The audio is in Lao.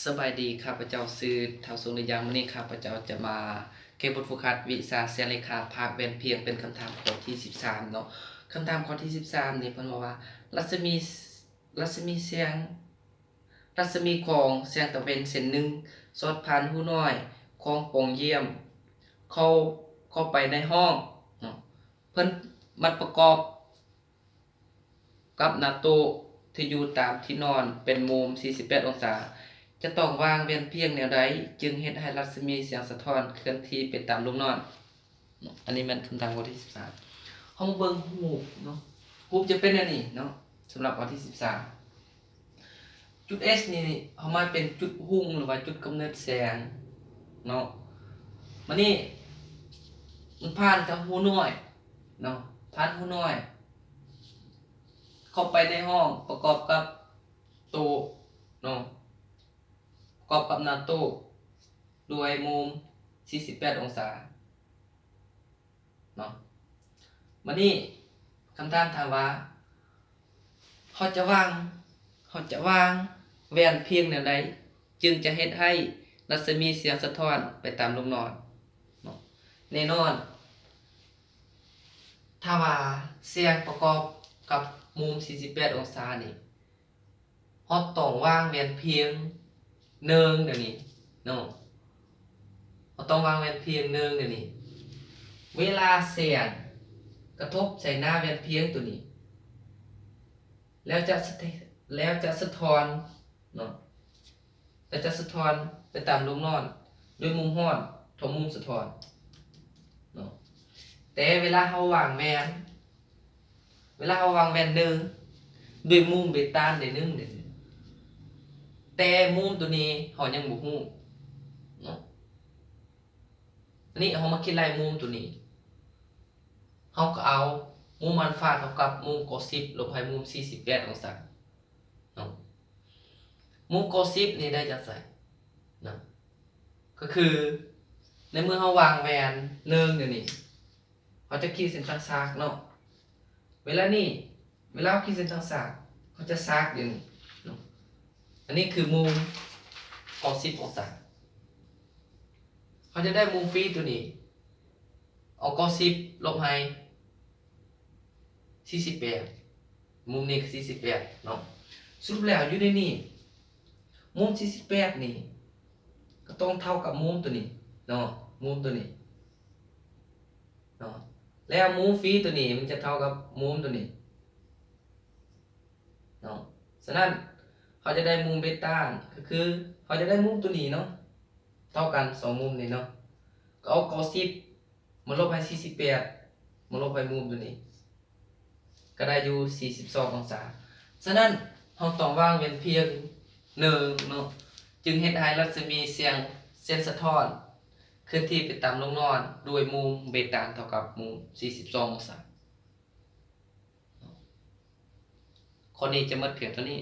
ສະບາຍດີ, ຂ້າພະເຈົ້າຊື່ ທ້າວ ຊົງ ເລຍາງ. ມື້ນີ້ຂ້າພະເຈົ້າຈະມາແກ້ບົດຝຶກຫັດວິຊາແສງເລຂາ ພາກແວ່ນພຽງ ເປັນຄຳຖາມຂໍ້ທີສິບສາມເນາະ. ຄຳຖາມຂໍ້ທີສິບສາມນີ້ເພິ່ນເວົ້າວ່າ ລັດສະໝີ ລັດສະໝີແສງ ລັດສະໝີຂອງແສງຕາເວັນເສັ້ນໜຶ່ງ ສອດຜ່ານຮູນ້ອຍຂອງປ່ອງຢ້ຽມ ເຂົ້າ ເຂົ້າໄປໃນຫ້ອງເນາະ. ເພິ່ນມັດປະກອບກັບໜ້າໂຕະທີ່ຢູ່ຕາມທີ່ນອນເປັນມຸມສີ່ສິບແປດອົງສາ, ຈະຕ້ອງວາງແວ່ນພຽງແນວໃດ ຈຶ່ງເຮັດໃຫ້ລັດສະໝີແສງສະທ້ອນເຄື່ອນທີ່ໄປຕາມລູກນອນ? ເນາະ ອັນນີ້ແມ່ນຄຳຖາມຂໍ້ທີສິບສາມ. ເຮົາມາເບິ່ງຮູບເນາະ, ຮູບຈະເປັນແນວນີ້ເນາະ. ສຳລັບຂໍ້ທີສິບສາມ ຈຸດ S ນີ້ ເຮົາໝາຍເປັນຈຸດຮຸ່ງ ຫຼືວ່າຈຸດກຳເນີດແສງເນາະ. ມານີ້ມັນຜ່ານຈາກຮູນ້ອຍເນາະ, ຜ່ານຮູນ້ອຍເຂົ້າໄປໃນຫ້ອງ ປະກອບກັບໂຕະເນາະ, ປະກອບກັບໜ້າໂຕະ ດ້ວຍມຸມສີ່ສິບແປດອົງສາເນາະ. ມານີ້ຄຳຖາມຖາມວ່າ ເຮົາຈະວາງ ເຮົາຈະວາງແວ່ນພຽງແນວໃດ ຈຶ່ງຈະເຮັດໃຫ້ລັດສະໝີແສງສະທ້ອນໄປຕາມລູກນອນເນາະ? ແນ່ນອນ ຖ້າວ່າແສງປະກອບກັບມຸມສີ່ສິບແປດອົງສານີ້ ເຮົາຕ້ອງວາງແວ່ນພຽງເນີ່ງດຽວນີ້ເນາະ, ເຮົາຕ້ອງວາງແວ່ນພຽງເນີ່ງດຽວນີ້. ເວລາແສງກະທົບໃສ່ໜ້າແວ່ນພຽງໂຕນີ້ ແລ້ວຈະສະ ແລ້ວຈະສະທ້ອນເນາະ, ແລ້ວຈະສະທ້ອນໄປຕາມລູກນອນ ດ້ວຍມຸມຮອດເທົ່າມຸມສະທ້ອນເນາະ. ແຕ່ເວລາເຮົາວາງແວ່ນ ເວລາເຮົາວາງແວ່ນເນີ່ງ ດ້ວຍມຸມເບຕານໄດ້ໜຶ່ງເດ້ ແຕ່ມຸມໂຕນີ້ເຮົາຍັງບໍ່ຮູ້ເນາະ. ອັນນີ້ເຮົາມາຄິດໄລ່ມຸມໂຕນີ້ ເຮົາກໍເອົາມຸມອັນຟາເທົ່າກັບມຸມກໍສິບລົບໃຫ້ມຸມສີ່ສິບແປດອົງສາເນາະ. ມຸມກໍສິບນີ້ໄດ້ຈາກໃສເນາະ? ກໍຄືໃນເມື່ອເຮົາວາງແວ່ນເນີ່ງດຽວນີ້ ເຮົາຈະຂີດເສັ້ນທາງສາກເນາະ. ເວລານີ້ ເວລາເຮົາຂີດເສັ້ນທາງສາກ ເຮົາຈະສາກດຽວນີ້ເນາະ. ອັນນີ້ຄືມຸມກໍສິບອົງສາ. ເຮົາຈະໄດ້ມຸມຟຣີໂຕນີ້ ເອົາກໍສິບລົບໃຫ້ສີ່ສິບແປດ ມຸມນີ້ກໍສີ່ສິບແປດເນາະ. ສະຫຼຸບແລ້ວຢູ່ໃນນີ້ ມຸມສີ່ສິບແປດນີ້ ກໍຕ້ອງເທົ່າກັບມຸມໂຕນີ້ເນາະ, ມຸມໂຕນີ້ເນາະ. ແລ້ວມຸມຟຣີໂຕນີ້ມັນຈະເທົ່າກັບມຸມໂຕນີ້ເນາະ. ສະນັ້ນ ເຮົາຈະໄດ້ມຸມເບຕານ ກໍຄືເຮົາຈະໄດ້ມຸມໂຕນີ້ເນາະ ເທົ່າກັນສອງມຸມນີ້ເນາະ, ກໍເອົາກໍສິບມາລົບໃຫ້ສີ່ສິບແປດ ມາລົບໃຫ້ມຸມໂຕນີ້ ກໍໄດ້ຢູ່ສີ່ສິບສອງອົງສາ. ສະນັ້ນ ເຮົາຕ້ອງວາງແວ່ນພຽງເນີ່ງເນາະ ຈຶ່ງເຮັດໃຫ້ລັດສະໝີແສງ ແສງສະທ້ອນເຄື່ອນທີ່ໄປຕາມລູກນອນ ດ້ວຍມຸມເບຕານເທົ່າກັບມຸມສີ່ສິບສອງອົງສາ. ຂໍ້ນີ້ຈະໝົດພຽງເທົ່ານີ້.